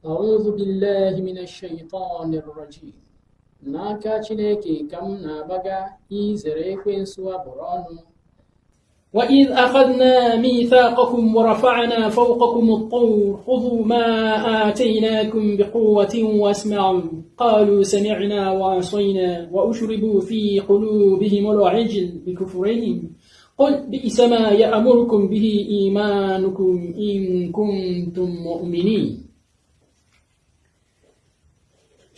أعوذ بالله من الشيطان الرجيم. N'aka Chineke ka m na-agbaga izere ekwensu abụrụ ọnụ. وإذ أخذنا ميثاقكم ورفعنا فوقكم الطور خذوا ما آتيناكم بقوة واسمعوا قالوا سمعنا وعصينا وأشربوا في قلوبهم العجل بكفرهم قل بئس ما يأمركم به إيمانكم إن كنتم مؤمنين.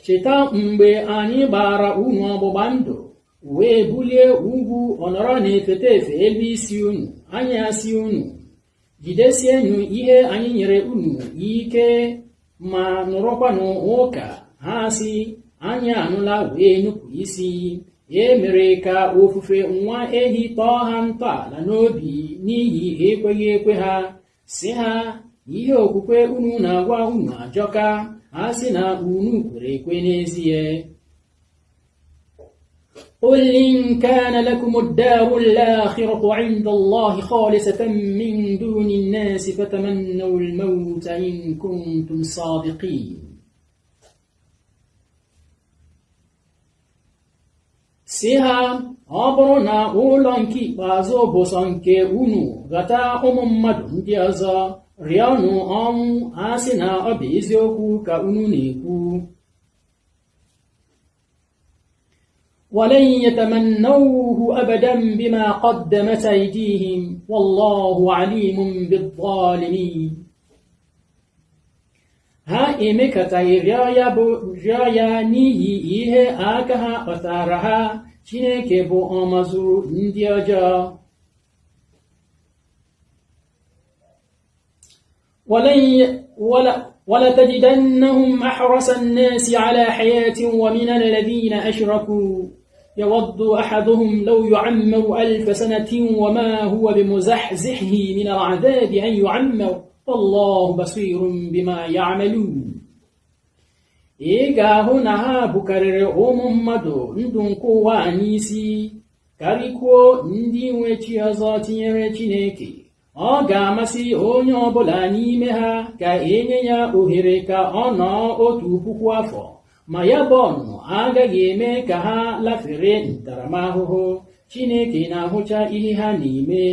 Cheta mgbe anyị gbara unu ọgbụgba ndụ wee bulie ugwu ọnọrọ na-efete efe elu isi unu, anyị asị unu, jidesienụ ihe anyị nyere unu ike ma nụrụkwanụ ụka. Ha sị, anyị anụla, wee nupụ isi. E mere ka ofufe nwa ehi tọọ ha ntọala n'obi n'ihi ekweghị ekwe ha. Sị ha, ihe okwukwe unu na-agwa unu ajọka, ha sị na unu kwere ekwe n'ezie. قل إن كان لكم الدار الآخرة عند الله خالصة من دون الناس فتمنوا الموت إن كنتم صادقين. Sị ha, ọ bụrụ na ụlọ nke ikpeazụ bụ sọ nke unu ghata ụmụ mmadụ ndị ọzọ, rịọnụ ọnwụ, a sị na ọ bụ eziokwu ka unu na-ekwu. ولن يتمنوه أبدا بما قدمت أيديهم والله عليم بالظالمين. Ha emekataghị rịọ ya bụ rịọ ya n'ihi ihe aka ha kpatara ha. Chineke bụ ọmazuru ndị ọjọọ. ولتجدنهم أحرص الناس على حياة ومن الذين أشركوا يود أحدهم لو يعمر 1000 سنة وما هو بمزحزحه من العذاب أن يعمر والله بصير بما يعملون. Ị ga-ahụ na ha bukarịrị ụmụ mmadụ ndụ nke ụwa a n'isi karịkwuo ndị nwe chi ọzọ tinyere Chineke. Ọ ga-amasị onye ọbụla n'ime ha ka enye ya ohere ka ọ nọọ 1000 afọ, ma ya bụ ọnụnọ agaghị eme ka ha lafere ntaramahụhụ. Chineke na-ahụcha ihe ha na-eme.